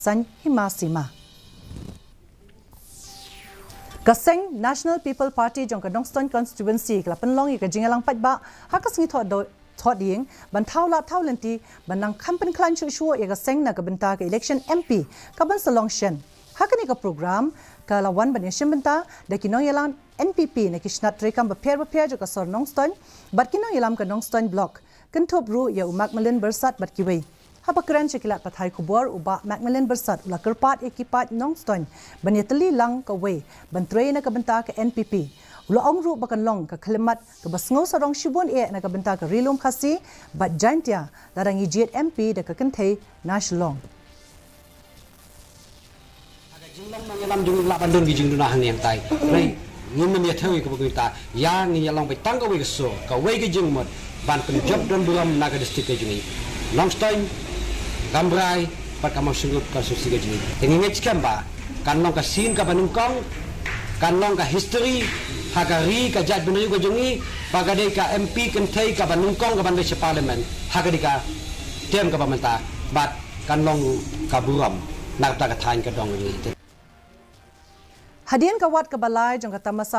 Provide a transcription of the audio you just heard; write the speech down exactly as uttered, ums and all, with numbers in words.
Sain Hima Sima. Ka seng National People Party jong ka Nongstoin Constituency ka la pynlong ïa ka jingïalang paidbah ha ka sngi Thohdo-, Thohdieng ban thaw lad thaw lynti ban nang kham pynkhlaiñ shuh shuh ïa ka seng na ka bynta ka election M P kaban sa long shen. Ha kane ka program ka la wan ban ïashim bynta da ki nongïalam N P P na ki shnat treikam bapher bapher jong ka sor Nongstoin bad ki nongïalam ka Nongstoin Block, kynthup ruh ïa u Macmillan Byrsat bad kiwei. Haba kren sha ki lad pathai khubor, u Bah Macmillan Byrsat u la kyrpad ïa ki paid Nongstoin ban ïatylli lang kawei ban trei na ka bynta ka N P P. U la ong ruh ba kan long ka khyllipmat kaba sngewsarong shibun eh na ka bynta ka Ri Lum Khasi bad Jaintia lada ngi jied M P da ka kynthei na Shillong. Ha ka jinglong nongïalam jong ngi lah ban don ki jingduna hangne hangtai. Hynrei ngim ïa thew ïa kaba kumta, ïa ngi ïa long beit tang kawei ka sur, kawei ka jingmut ban pynjop don burom na ka district ka jong ngi. Nongstoin, Rambrai bad ka Mawshynrut constituency ka jong ngi. Te ngi ngeit skhem ba kan long ka sien kaba nyngkong, kan long ka history ha ka ri ka jaitbynriew ka jong ngi, ba ka dei ka M P kynthei kaba nyngkong kaban leit sha parliament ha ka dei ka term kaba mynta, bad kan long ka burom na ka bynta ka thaiñ ka dong ka jong ngi. Hadien ka wat kaba lai jong ka tamasa